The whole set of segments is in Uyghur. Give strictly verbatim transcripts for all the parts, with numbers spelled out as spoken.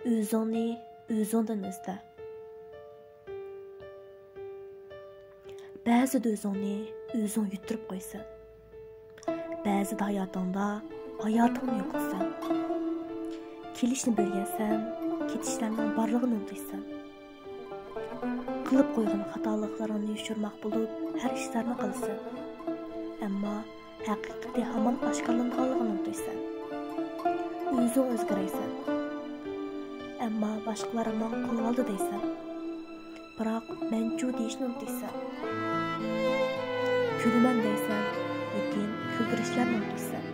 ئۆزۈڭنى ئۆزۈڭدىن ئىزدە. بەزىدە ئۆزۈڭنى ئۆزۈڭ يۈتتۈرۈپ قويىسەن. بەزىدە ھاياتىڭدا ھاياتىڭنى يوقىتىسەن. كېلىشنى بىلگەنسەن، كېتىشلەرنىڭ بارلىقىنى ئۇنتۇيسەن. قىلىپ قويغان خاتالىقلىرىڭنى يوشۇرماق بولۇپ، ھەر ئىشلارنى قىلىسەن. ئەمما ھەقىقىتى ھامان ئاشكارىلىنىدىغانلىقىنى ئۇنتۇيسەن. ئۆزۈڭ ئۆزگىرەيسەن. ئەمما باشقىلار ماڭا قول ئالدى دەيسەن. بىراق مەنچۇ دېيىشنى ئۇنتۇيسەن. كۈلىمەن دەيسەن، لېكىن كۈلدۈرۈشلەرنى ئۇنتۇيسەن.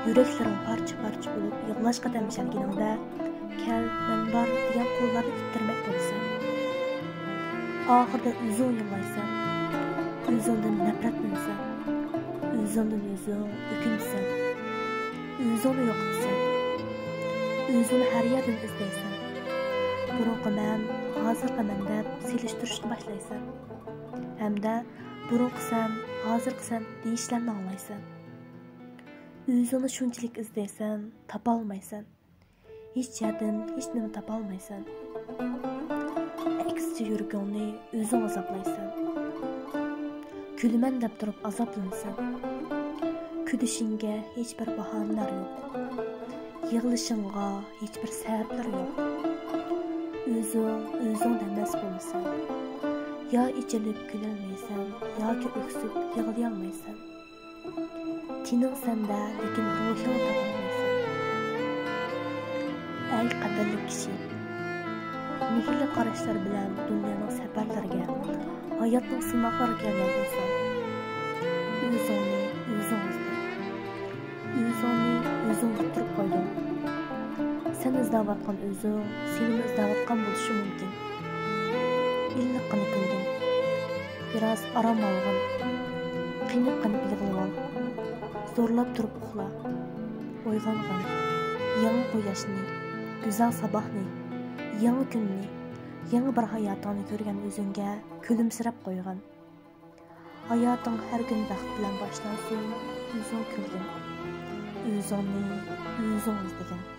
يۈرەكلىرىڭ پارچە-پارچە بولۇپ يىغلاشقا تەمشەلگىنىڭدە، كەل، مەن بار دېگەن قوللارنى ئىتتىرمەك بولىسەن. ئاخىرىدا ئۆزۈڭ يىغلايسەن. ئۆزۈڭدىن نەپرەتلىنىسەن. ئۆزۈڭدىن ئۆزۈڭ ئۆكۈنىسەن. ئۆزۈڭنى يوقىتىسەن. ئۆزۈڭنى ھەر يەردىن ئىزدەيسەن. بۇرۇنقى مەن، ھازىرقى مەن دەپ سېلىشتۇرۇشقا باشلايسەن. ھەمدە بۇرۇنقى سەن، ھازىرقى سەن دېيىشلەرنى ئاڭلايسەن. ئۆزۈڭنى شۇنچىلىك ئىزدەيسەن، تاپالمايسەن. ھېچ يەردىن ھېچ نېمە تاپالمايسەن. ئەكسىچە يۈرىكىڭنى ئۆزۈڭ ئازابلايسەن. كۈلىمەن دەپ تۇرۇپ ئازابلىنىسەن. كۈلۈشۈڭگە ھېچبىر باھانىلەر يوق. يىغلىشىڭغا ھېچبىر سەۋەبلەر يوق. ئۆزۈڭ ئۆزۈڭدە ئەمەس بولىسەن. يا ئېچىلىپ كۈلەلمەيسەن، ياكى ئۆكسۈپ يىغلىيالمايسەن. تېنىڭ سەندە، لېكىن روھىڭنى تاپالمايسەن. ئەي قەدىرلىك كىشى، مېھىرلىك قاراشلار بىلەن دۇنيانىڭ سەپەرلىرىگە، ھاياتنىڭ سىناقلىرىغا كەلگەن ئىنسان، ئۆزۈڭنى ئۆزۈڭ ئىزدە. ئۆزۈڭنى ئۆزۈڭ يۈتتۈرۈپ قويدۇڭ. سەن ئىزدەۋاتقان ئۆزۈڭ سېنىمۇ ئىزدەۋاتقان بولۇشى مۇمكىن. ئىللىققىنە كۈلگىن. بىراز ئارام ئالغىن. قېنىپ-قېنىپ يىغلىۋال. زورلاپ تۇرۇپ ئۇخلا. ئويغانغىن. يېڭى قۇياشنى، گۈزەل ساباھنى، يېڭى كۈننى، يېڭى بىر ھاياتىڭنى كۆرگەن ئۆزۈڭگە كۈلۈمسىرەپ قويغىن. ھاياتىڭ ھەر كۈن بەخت بىلەن باشلانسۇن، ئۆزۈڭ كۈلگىن. ئۆزۈڭنى ئۆزۈڭ ئىزدىگىن.